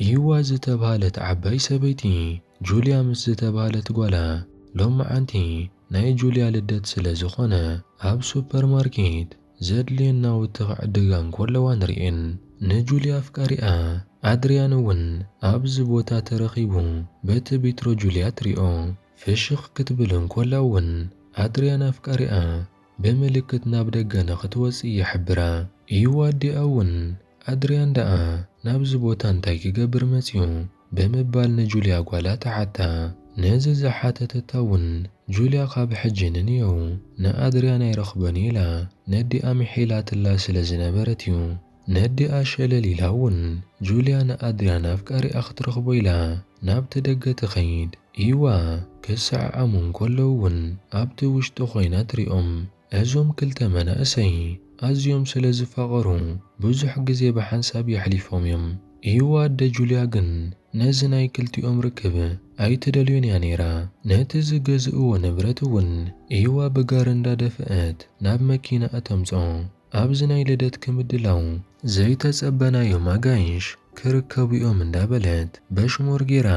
ኢዋ ዝተባህለት ዓባይ ሰበይቲ ጁልያ ምስ ዝተባህለት ጓላ ሎማዓንቲ ናይ ጁልያ ልደት ስለ ዝኾነ ኣብ ሱፐርማርኬት ዘድልየን ናውቲ ክዕድጋ እንከለዋ ንርእየን። ንጁልያ ኣፍቃሪኣ ኣድርያን እውን ኣብዚ ቦታ ተረኺቡ በቲ ቢትሮ ጁልያ ትሪኦ። ፍሽኽ ክትብል እንኮላ እውን ኣድርያን ኣፍቃሪኣ ብምልክት ናብ ደገ ንኽትወጽእ ይሕብራ። ኢዋ ኣዲኣ እውን ኣድርያን ደኣ ናብዚ ቦታ እንታይ ክገብር መጺኡ ብምባል ንጁልያ ጓላ ትሓታ። ነዚ ዝሓተተታ እውን ጁልያ ካብ ሕጂ ንንየው ንኣድርያን ኣይረኽቦን ኢላ ነዲኣ ምሒላትላ ስለ ዝነበረት እዩ። ነዲኣ ሸለል ኢላ እውን ጁልያ ንኣድርያን ኣፍቃሪኣ ክትረኽቦ ኢላ ናብቲ ደገ ትኸይድ። ኢዋ ክሰዓዓሙ እንከለዉ እውን ኣብቲ ውሽጢ ኮይና ትሪኦም። እዞም ክልተ መናእሰይ ኣዝዮም ስለ ዝፋቐሩ ብዙሕ ግዜ ብሓንሳብ የሕሊፎም እዮም። ኢዋ ኣደ ጁልያ ግን ነዚ ናይ ክልቲኦም ርክብ ኣይትደልዮን እያ ነይራ። ነቲ ዝገዝእዎ ንብረት እውን ኢዋ ብጋሪ እንዳደፍአት ናብ መኪና እተምጽኦ። ኣብዚ ናይ ልደት ክምድላው ዘይተጸበናዮም ኣጋይሽ ክርከቡ እዮም እንዳበለት በሽሙር ጌራ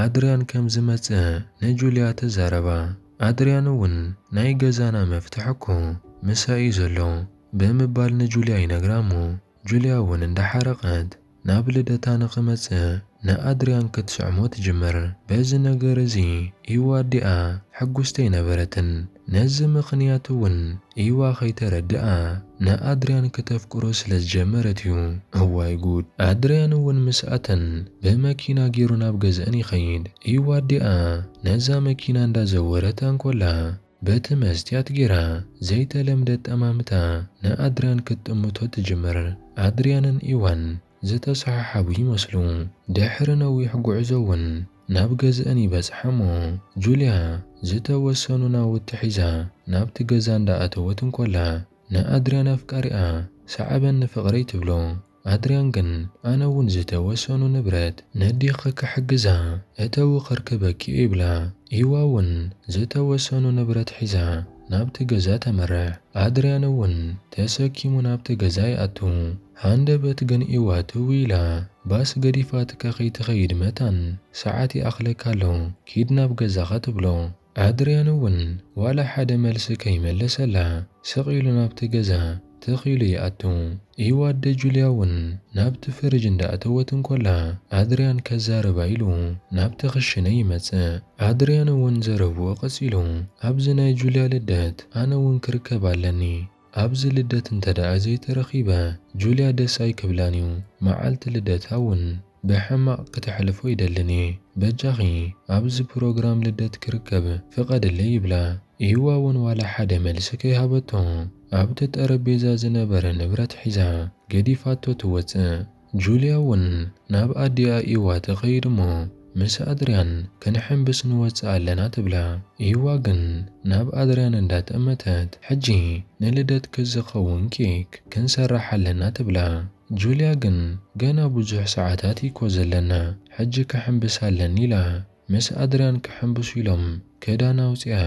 ኣድርያን ከም ዝመጽእ ንጁልያ ተዛረባ። ኣድርያን እውን ናይ ገዛና መፍትሕ እኮ ምሳይ እዩ ዘሎ ብምባል ንጁልያ ይነግራ እሞ ጁልያ እውን እንዳሓረቐት ናብ ልደታ ንኽመጽእ ንኣድርያን ክትስዕሞ ትጅምር። በዚ ነገር እዚ ኢዋ ኣዲኣ ሕጉስቲ ኣይነበረትን። ነዚ ምኽንያት እውን ኢዋ ከይተረድኣ ንኣድርያን ክተፍቅሮ ስለ ዝጀመረት እዩ። እዋይ ጉድ! ኣድርያን እውን ምስኣተን ብመኪና ገይሩ ናብ ገዝአን ይኸይድ። ኢዋ ኣዲኣ ነዛ መኪና እንዳዘወረት እንኮላ በቲ መስትያት ጌራ ዘይተለምደ ኣጠማምታ ንኣድርያን ክትጥምቶ ትጅምር። ኣድርያንን ኢዋን ዝተሰሓሓቡ ይመስሉ። ድሕሪ ነዊሕ ጉዕዞ እውን ናብ ገዝአን ይበጽሓ እሞ ጁልያ ዝተወሰኑ ናውቲ ሒዛ ናብቲ ገዛ እንዳኣተወት እንኮላ ንኣድርያን ኣፍቃሪኣ ሰዓበኒ ፍቕረይ ትብሎ። ኣድርያን ግን ኣነ እውን ዝተወሰኑ ንብረት ነዲኺ ክሕግዛ እተዊ ከርክበኪ እየ ይብላ። ኢዋ እውን ዝተወሰኑ ንብረት ሒዛ ናብቲ ገዛ ተምርሕ። ኣድርያን እውን ተሰኪሙ ናብቲ ገዛ ይኣቱ። ሃንደበት ግን ኢዋ ትው ኢላ ባስ ገዲፋትካ ከይትኸይድ መታን ሰዓት ይኣኽለካ ኣሎ ኪድ ናብ ገዛኻ ትብሎ። ኣድርያን እውን ዋላ ሓደ መልሲ ከይመለሰላ ስቕ ኢሉ ናብቲ ገዛ ትኽ ኢሉ ይኣቱ። ኢዋ ኣደ ጁልያ እውን ናብቲ ፍርጅ እንዳኣተወት እንኮላ ኣድርያን ከዛርባ ኢሉ ናብቲ ክሽነ ይመጽእ። ኣድርያን እውን ዘረብኡ ቀጺሉ ኣብዚ ናይ ጁልያ ልደት ኣነ እውን ክርከብ ኣለኒ። ኣብዚ ልደት እንተ ደኣ ዘይተረኺበ ጁልያ ደስ ኣይክብላን እዩ። መዓልቲ ልደታ እውን ብሕማቕ ክተሕልፎ ይደልን እየ። በጃኺ ኣብዚ ፕሮግራም ልደት ክርከብ ፍቐድለይ ይብላ። ኢዋ እውን ዋላ ሓደ መልሲ ከይሃበቶ ኣብቲ ጠረጴዛ ዝነበረ ንብረት ሒዛ ገዲፋቶ ትወጽእ። ጁልያ እውን ናብ ኣዲኣ ኢዋ ትኸይድ እሞ ምስ ኣድርያን ክንሕምብስ ንወጽእ ኣለና ትብላ። ኢዋ ግን ናብ ኣድርያን እንዳጠመተት ሕጂ ንልደት ክዝኸውን ኬክ ክንሰርሕ ኣለና ትብላ። ጁልያ ግን ገና ብዙሕ ሰዓታት እኮ ዘለና ሕጂ ክሕምብስ ኣለኒ ኢላ ምስ ኣድርያን ክሕምብሱ ኢሎም ክዳን ኣውጺኣ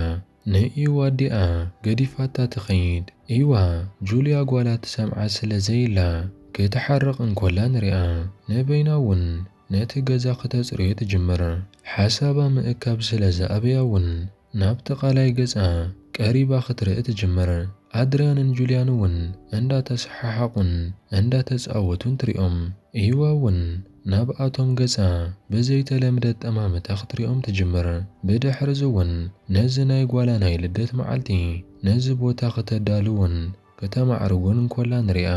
ንኢዋ ኣዲኣ ገዲፋታ ትኸይድ። ኢዋ ጁልያ ጓላ ትሰምዓ ስለ ዘይላ ክትሓርቕ እንኮላ ንሪኣ። ንበይና እውን ነቲ ገዛ ክተጽርዮ ትጅምር። ሓሳባ ምእካብ ስለ ዝኣበያ እውን ናብቲ ቃላይ ገጻ ቀሪባ ክትርኢ ትጅምር። ኣድርያንን ጁልያን እውን እንዳተሰሓሓቑን እንዳተጻወቱን ትሪኦም። ኢዋ እውን ናብኣቶም ገጻ ብዘይተለምደ ኣጠማምታ ክትሪኦም ትጅምር። ብድሕርዚ እውን ነዚ ናይ ጓላ ናይ ልደት መዓልቲ ነዚ ቦታ ከተዳልውን ከተማዕርጎን እንኮላ ንሪኣ።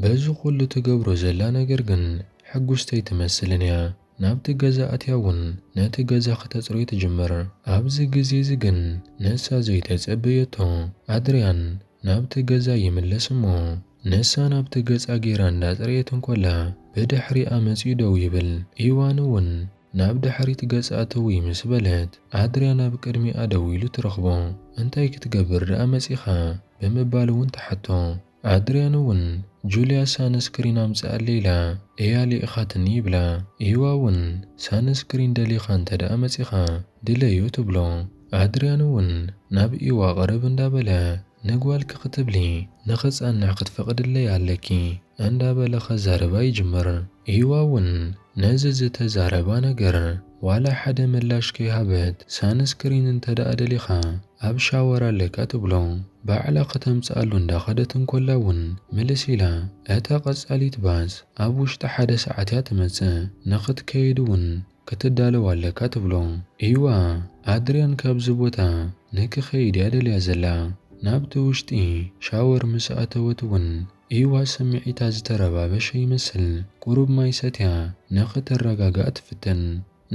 በዚ ኩሉ ትገብሮ ዘላ ነገር ግን ሕጉስቲ ኣይትመስልን እያ። ናብቲ ገዛ ኣትያ እውን ነቲ ገዛ ክተጽርዮ ትጅምር። ኣብዚ ግዜ እዚ ግን ንሳ ዘይተጸበየቶ ኣድርያን ናብቲ ገዛ ይምለስ እሞ ንሳ ናብቲ ገጻ ጌራ እንዳጽረየት እንኮላ ብድሕሪኣ መጺኡ ደው ይብል። ኢዋን እውን ናብ ድሕሪት ገጻ ትውይ ምስ በለት ኣድርያን ኣብ ቅድሚኣ ደው ኢሉ ትረኽቦ። እንታይ ክትገብር ደኣ መጺኻ? ብምባል እውን ትሓቶ። ኣድርያን እውን ጁልያ ሳንስክሪን ኣምጽኣለይ ኢላ እያ ልኢኻትኒ ይብላ። ኢዋ እውን ሳንስክሪን ደሊኻ እንተ ደኣ መጺኻ ድለዮ ትብሎ። ኣድርያን እውን ናብ ኢዋ ቅርብ እንዳበለ ንጓልኪ ክትብሊ ንኽጸንሕ ክትፈቕድለይ ኣለኪ እንዳበለ ከዛርባ ይጅምር። ኢዋ እውን ነዚ ዝተዛረባ ነገር ዋላ ሓደ ምላሽ ከይሃበት፣ ሳንስክሪን እንተ ደኣ ደሊኻ ኣብ ሻወር ኣለካ ትብሎ። ባዕላ ከተምጽኣሉ እንዳኸደት እንኮላ እውን ምልስ ኢላ፣ እታ ቀጻሊት ባስ ኣብ ውሽጢ ሓደ ሰዓት እያ ትመጽእ፣ ንኽትከይድ እውን ክትዳለው ኣለካ ትብሎ። ኢዋ፣ ኣድርያን ካብዚ ቦታ ንክኸይድ እያ ደልያ ዘላ። ናብቲ ውሽጢ ሻወር ምስ ኣተወት እውን ኢዋ ስምዒታ ዝተረባበሸ ይመስል። ቁሩብ ማይ ሰትያ ንኽትረጋጋእ ትፍትን።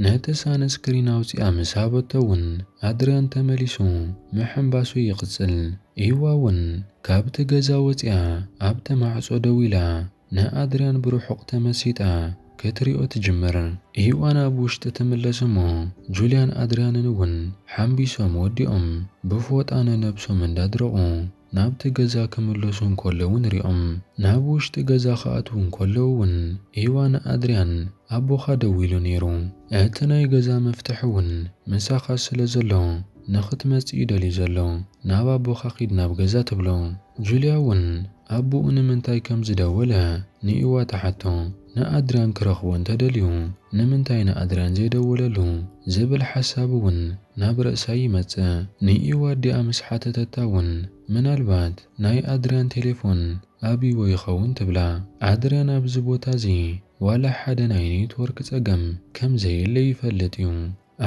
ነቲ ሳንስክሪን ኣውጺኣ ምስ ሃበቶ እውን ኣድርያን ተመሊሱ ምሕንባሱ ይቕጽል። ኢዋ እውን ካብቲ ገዛ ወጺኣ ኣብቲ ማዕጾ ደው ኢላ ንኣድርያን ብርሑቕ ተመሲጣ ክትሪኦ ትጅምር። ኢዋ ናብ ውሽጢ ትምለስ እሞ ጁልያን ኣድርያንን እውን ሓንቢሶም ወዲኦም ብፎጣ ንነብሶም እንዳድረቑ ናብቲ ገዛ ክምለሱ እንከለዉ ንሪኦም። ናብ ውሽጢ ገዛ ክኣትዉ እንከለዉ እውን ኢዋ ንኣድርያን ኣቦኻ ደዊሉ ነይሩ። እቲ ናይ ገዛ መፍትሒ እውን ምሳኻ ስለ ዘሎ ንኽትመጽእ እዩ ደልዩ ዘሎ። ናብ ኣቦኻ ኪድ ናብ ገዛ ትብሎ። ጁልያ እውን ኣቦኡ ንምንታይ ከም ዝደወለ ንኢዋ ትሓቶ። ንኣድርያን ክረኽቦ እንተደልዩ ንምንታይ ንኣድርያን ዘይደወለሉ ዝብል ሓሳብ እውን ናብ ርእሳ ይመጽእ። ንኢዋ ኣዲኣ ምስ ሓተተታ እውን ምናልባት ናይ ኣድርያን ቴሌፎን ኣብይዎ ይኸውን ትብላ። ኣድርያን ኣብዚ ቦታ እዚ ዋላ ሓደ ናይ ኔትወርክ ጸገም ከም ዘየለ ይፈልጥ እዩ።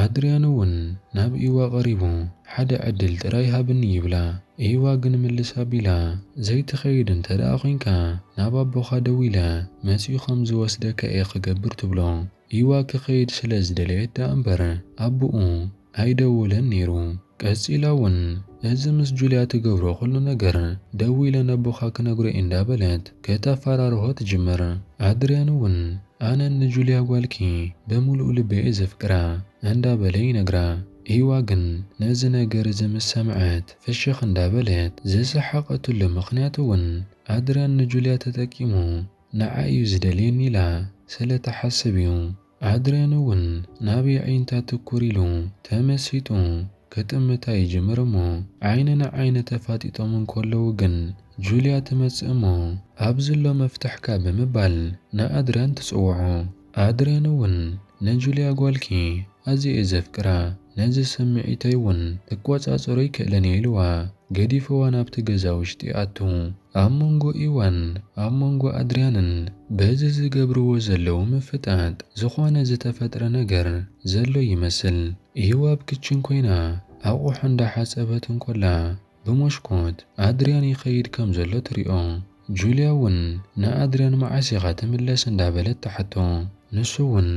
ኣድርያን እውን ናብ ኢዋ ቀሪቡ ሓደ ዕድል ጥራይ ሃብኒ ይብላ። ኢዋ ግን ምልስ ኣቢላ ዘይትኸይድ እንተ ደኣ ኾይንካ ናብ ኣቦኻ ደዊለ መጺኡ ከም ዝወስደካ እየ ክገብር ትብሎ። ኢዋ ክኸይድ ስለ ዝደለየት ደኣ እምበር ኣቦኡ ኣይደወለን ነይሩ። ቀጺላ እውን እዚ ምስ ጁልያ ትገብሮ ኩሉ ነገር ደዊለ ነቦኻ ክነግሮ እየ እንዳበለት ከተፈራርሆ ትጅምር። ኣድርያን እውን ኣነ ንጁልያ ጓልኪ ብምሉእ ልበይ እየ ዘፍቅራ እንዳበለ ይነግራ። ኢዋ ግን ነዚ ነገር እዚ ምስ ሰምዐት ፍሽኽ እንዳበለት ዝሰሓቐትሉ ምኽንያት እውን ኣድርያን ንጁልያ ተጠቂሙ ንዓ እዩ ዝደልየኒ ኢላ ስለ ትሓስብ እዩ። ኣድርያን እውን ናብ የዒንታ ትኩር ኢሉ ተመሲጡ ክጥምታ ይጅምር እሞ ዓይኒ ንዓይኒ ተፋጢጦም እንከለዉ ግን ጁልያ ትመጽእ እሞ ኣብዚ ኣሎ መፍትሕካ ብምባል ንኣድርያን ትጽውዖ። ኣድርያን እውን ንጁልያ ጓልኪ ኣዝየ እየ ዘፍቅራ፣ ነዚ ስምዒተይ እውን ክቆጻጸሮ ይክእልን እየ ኢልዋ ገዲፍዋ ናብቲ ገዛ ውሽጢ ይኣቱ። ኣብ መንጎ ኢዋን ኣብ መንጎ ኣድርያንን በዚ ዝገብርዎ ዘለዉ ምፍጣጥ ዝኾነ ዝተፈጥረ ነገር ዘሎ ይመስል። ኢዋ ኣብ ክችን ኮይና ኣቑሑ እንዳሓጸበት እንኮላ ብመስኮት ኣድርያን ይኸይድ ከም ዘሎ ትሪኦ። ጁልያ እውን ንኣድርያን መዓስ ኢኻ ትምለስ እንዳበለት ትሓቶ። ንሱ እውን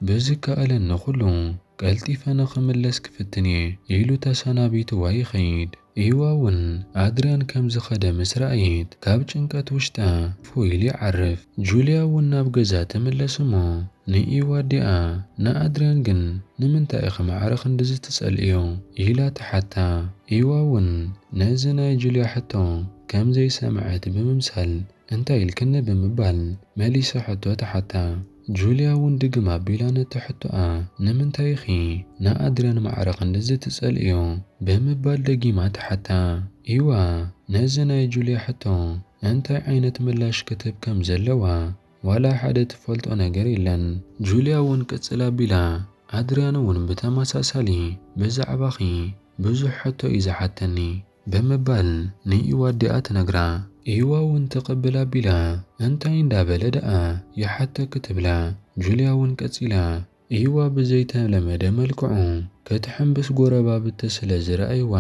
ብዝከኣለኒ ኩሉ ቀልጢፈ ንኽምለስ ክፍትን እየ ኢሉ ተሰናቢትዋ ይኸይድ። ኢዋ እውን ኣድርያን ከም ዝኸደ ምስ ረኣየት ካብ ጭንቀት ውሽጣ ፎይ ኢሉ ይዓርፍ። ጁልያ እውን ናብ ገዛ ትምለስ እሞ ንኢዋ ኣዲኣ ንኣድርያን ግን ንምንታይ ኢኺ ማዕረ ክንድዚ ትጸልእዮ? ኢላ ትሓታ። ኢዋ እውን ነዚ ናይ ጁልያ ሕቶ ከም ዘይሰምዐት ብምምሳል እንታይ ኢልክኒ ብምባል መሊሳ ሕቶ ትሓታ። ጁልያ እውን ድግም ኣቢላ ነቲ ሕቶኣ ንምንታይ ኢኺ ንኣድርያን ማዕረ ክንድዚ ትጸልእዮ? ብምባል ደጊማ ትሓታ። ኢዋ ነዚ ናይ ጁልያ ሕቶ እንታይ ዓይነት ምላሽ ክትህብ ከም ዘለዋ ዋላ ሓደ ትፈልጦ ነገር የለን። ጁልያ እውን ቅጽል ኣቢላ ኣድርያን እውን ብተመሳሳሊ ብዛዕባኺ ብዙሕ ሕቶ እዩ ዝሓተኒ ብምባል ንኢዋ ኣዲኣ ትነግራ። ኢዋ እውን ትቕብል ኣቢላ እንታይ እንዳበለ ደኣ ይሓተኪ ትብላ። ጁልያ እውን ቀጺላ ኢዋ ብዘይተለመደ መልክዑ ክትሕምብስ ጎረባብቲ ስለ ዝረኣይዋ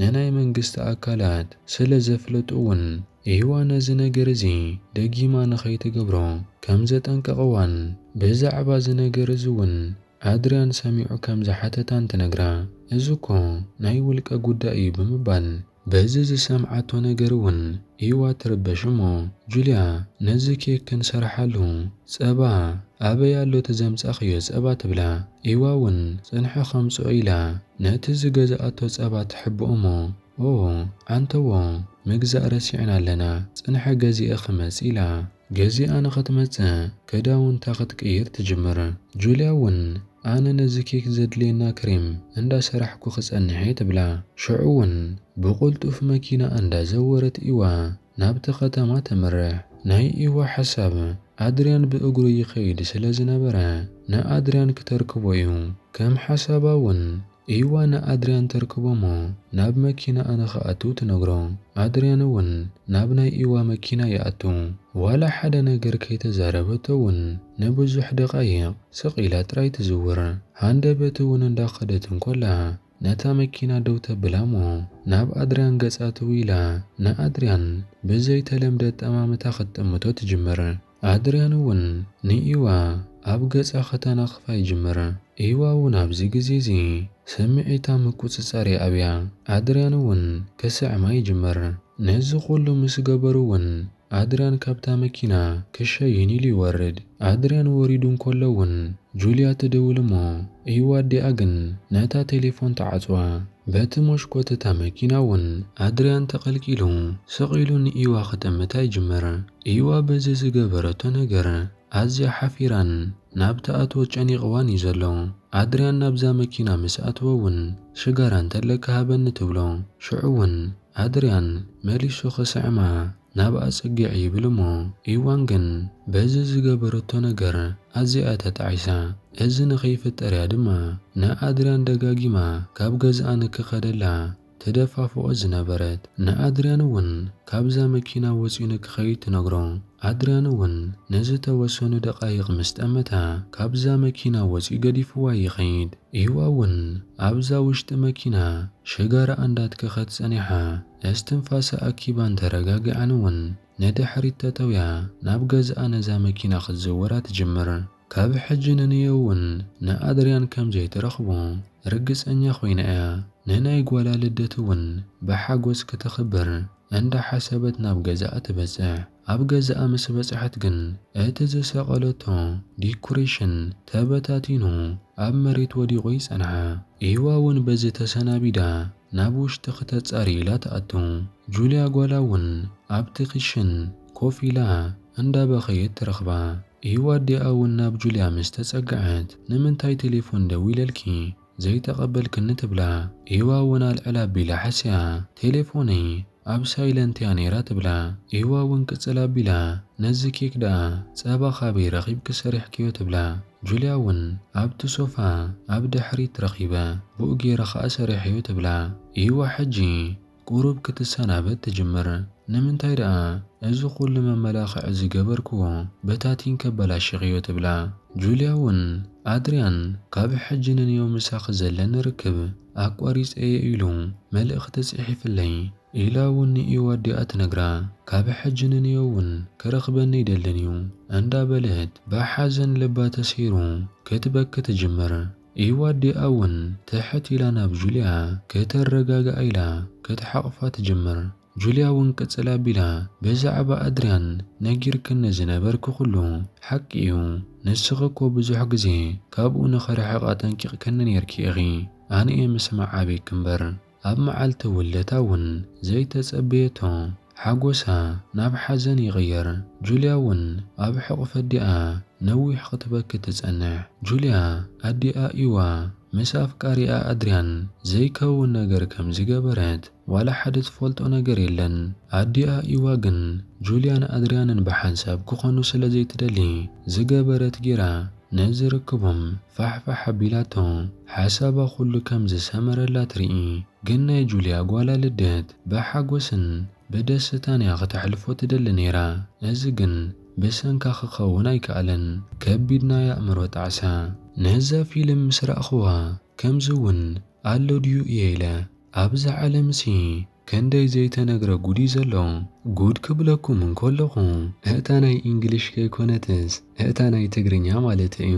ንናይ መንግስቲ ኣካላት ስለ ዘፍለጡ እውን ኢዋ ነዚ ነገር እዚ ደጊማ ንኸይትገብሮ ከም ዘጠንቀቕዋን ብዛዕባ እዚ ነገር እዚ እውን ኣድርያን ሰሚዑ ከም ዝሓተታን ትነግራ። እዚ እኮ ናይ ውልቀ ጉዳይ እዩ ብምባል በዚ ዝሰምዓቶ ነገር እውን ኢዋ ትርበሽ እሞ ጁልያ ነዚ ኬክ ክንሰርሓሉ ጸባ ኣበይ ኣሎ እቲ ዘምጻኽዮ ጸባ ትብላ። ኢዋ እውን ጽንሒ ከምጽኦ ኢላ ነቲ ዝገዝኣቶ ጸባ ትሕብኦ እሞ ኦ ዓንተዎ ምግዛእ ረሲዕና ኣለና ጽንሒ ገዚአ ክመጽእ ኢላ ገዚኣ ንኽትመጽእ ክዳውንታ ክትቅይር ትጅምር። ጁልያ እውን ኣነ ነዚ ኬክ ዘድልየና ክሬም እንዳሰራሕኩ ክጸንሕ እየ ትብላ። ሽዑ እውን ብቕልጡፍ መኪና እንዳዘወረት ኢዋ ናብቲ ከተማ ተምርሕ። ናይ ኢዋ ሓሳብ ኣድርያን ብእግሩ ይኸይድ ስለ ዝነበረ፣ ንኣድርያን ክተርክቦ እዩ። ከም ሓሳባ እውን ኢዋ ንኣድርያን ተርክቦ እሞ ናብ መኪና ኣነ ክኣትው ትነግሮ። ኣድርያን እውን ናብ ናይ ኢዋ መኪና ይኣቱ። ዋላ ሓደ ነገር ከይተዛረበቶ እውን ንብዙሕ ደቓይቕ ስቕ ኢላ ጥራይ ትዝውር። ሃንደበት እውን እንዳኸደት እንኮላ፣ ነታ መኪና ደው ተብላ እሞ ናብ ኣድርያን ገጻ ትው ኢላ ንኣድርያን ብዘይተለምደ ኣጠማምታ ክትጥምቶ ትጅምር። ኣድርያን እውን ንኢዋ ኣብ ገጻ ከተናኽፋ ይጅምር። ኢዋ እውን ኣብዚ ግዜ እዚ ስምዒታ ምቁጽጻር ይኣብያ። ኣድርያን እውን ክስዕማ ይጅምር። ነዚ ኩሉ ምስ ገበሩ እውን ኣድርያን ካብታ መኪና ክሸይን ኢሉ ይወርድ። ኣድርያን ወሪዱ እንከሎ እውን ጁልያ ትድውል እሞ ኢዋ ኣዲኣ ግን ነታ ቴሌፎን ትዓጽዋ። በቲ መስኮት እታ መኪና እውን ኣድርያን ተቐልቂሉ ስቕ ኢሉ ንኢዋ ክጥምታ ይጅምር። ኢዋ በዚ ዝገበረቶ ነገር ኣዝያ ሓፊራን ናብ ትኣትዎ ጨኒቕዋን እዩ ዘሎ። ኣድርያን ናብዛ መኪና ምስ ኣትወ እውን ሽጋራ እንተለካ ሃበኒ ትብሎ። ሽዑ እውን ኣድርያን መሊሱ ክስዕማ ናብኣ ጽግዕ ይብል እሞ ኢዋን ግን በዚ ዝገበረቶ ነገር ኣዝያ እያ ተጣዒሳ። እዚ ንኸይፍጠር እያ ድማ ንኣድርያን ደጋጊማ ካብ ገዝኣ ንክኸደላ ተደፋፍኦ ዝነበረት። ንኣድርያን እውን ካብዛ መኪና ወጺኡ ንክኸይድ ትነግሮ። ኣድርያን እውን ንዝተወሰኑ ደቓይቕ ምስ ጠመታ ካብዛ መኪና ወጺኡ ገዲፍዋ ይኸይድ። ኢዋ እውን ኣብዛ ውሽጢ መኪና ሽጋራ እንዳትከኸት ጸኒሓ እስትንፋሳ ኣኪባን ተረጋጊዓን እውን ንድሕሪት ተጠውያ ናብ ገዝኣ ነዛ መኪና ክትዝውራ ትጅምር። ካብ ሕጂ ንንየው እውን ንኣድርያን ከም ዘይትረኽቦ ርግጸኛ ኮይና እያ። ንናይ ጓላ ልደት እውን ብሓጎስ ክተኽብር እንዳሓሰበት ናብ ገዛኣ ትበጽሕ። ኣብ ገዛኣ ምስ በጽሐት ግን እቲ ዝሰቐለቶ ዲኮሬሽን ተበታቲኑ ኣብ መሬት ወዲቑ ይጸንሓ። ኢዋ እውን በዚ ተሰናቢዳ ናብ ውሽጢ ክተጻሪ ኢላ ትኣቱ። ጁልያ ጓላ እውን ኣብቲ ክሽን ኮፍ ኢላ እንዳበኸየት ትረኽባ። ኢዋ ኣዲኣ እውን ናብ ጁልያ ምስ ተጸግዐት፣ "ንምንታይ ቴሌፎን ደዊለልኪ ዘይተቐበልክኒ?" ትብላ። ኢዋ እውን ኣልዕል ኣቢላ ሓስያ፣ "ቴሌፎነይ ኣብ ሳይለንት እያ ነይራ" ትብላ። ኢዋ እውን ቅጽል ኣቢላ፣ "ነዚ ኬክ ደኣ ጸባ ካበይ ረኺብኪ ሰሪሕክዮ?" ትብላ። ጁልያ እውን፣ "ኣብቲ ሶፋ ኣብ ድሕሪት ረኺበ፣ ብኡ ገይረ ኸኣ ሰሪሐዮ" ትብላ። ኢዋ ሕጂ ቁሩብ ክትሰናበት ትጅምር። "ንምንታይ ደኣ እዚ ኩሉ መመላኽዒ ዝገበርክዎ በታቲን ከበላሽኽዮ?" ትብላ። ጁልያ እውን፣ "ኣድርያን ካብ ሕጂ ንንዮ ምሳኺ ዘለኒ ርክብ ኣቋሪጸ እየ" ኢሉ መልእኽቲ ጽሒፍለይ ኢላ እውን ንኢዋ ኣዲኣ ትነግራ። "ካብ ሕጂ ንንዮ እውን ክረኽበኒ ኣይደልን እዩ" እንዳበለት ብሓዘን ልባ ተሰይሩ ክትበኪ ትጅምር። ኢዋ ኣዲኣ እውን ትሕት ኢላ ናብ ጁልያ ከተረጋግኣ ኢላ ክትሓቕፋ ትጅምር። ጁልያ እውን ቅጽል ኣቢላ፣ "ብዛዕባ ኣድርያን ነጊርክኒ ዝነበርኪ ኩሉ ሓቂ እዩ። ንስኺ እኮ ብዙሕ ግዜ ካብኡ ንኽርሕቕ ኣጠንቂቕክኒ ኔርኪ ኢኺ። ኣነ እየ ምስማዕ ኣበይኪ እምበር።" ኣብ መዓልቲ ውልደታ እውን ዘይተጸበየቶ ሓጎሳ ናብ ሓዘን ይቕየር። ጁልያ እውን ኣብ ሕቑፊ ኣዲኣ ነዊሕ ክትበኪ ትጸንሕ። ጁልያ ኣዲኣ ኢዋ ምስ ኣፍቃሪኣ ኣድርያን ዘይከውን ነገር ከም ዝገበረት ዋላ ሓደ ትፈልጦ ነገር የለን። ኣዲኣ ኢዋ ግን ጁልያን ኣድርያንን ብሓንሳብ ክኾኑ ስለ ዘይትደሊ ዝገበረት ጌራ ነዚ ርክቦም ፋሕፋሕ ኣቢላቶ። ሓሳባ ኩሉ ከም ዝሰመረላ ትርኢ። ግን ናይ ጁልያ ጓላ ልደት ብሓጎስን ብደስታን እያ ከተሕልፎ ትደሊ ነይራ። እዚ ግን ብሰንካ ክኸውን ኣይከኣለን። ከቢድ ናይ ኣእምሮ ጣዕሳ። ነዛ ፊልም ምስ ረኣኽዋ ከምዚ እውን ኣሎ ድዩ እየ ኢለ ኣብዛ ዓለምሲ ክንደይ ዘይተነግረ ጉድ እዩ ዘሎ። ጉድ ክብለኩም እንከለኹ እታ ናይ ኢንግሊሽ ከይኮነትስ እታ ናይ ትግርኛ ማለት እዩ።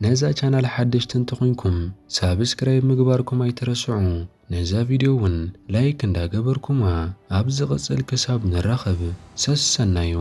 ነዛ ቻናል ሓደሽቲ እንተኾይንኩም ሳብስክራይብ ምግባርኩም ኣይትረስዑ። ነዛ ቪድዮ እውን ላይክ እንዳገበርኩማ ኣብ ዝቕጽል ክሳብ ንራኸብ ሰሰናዩ።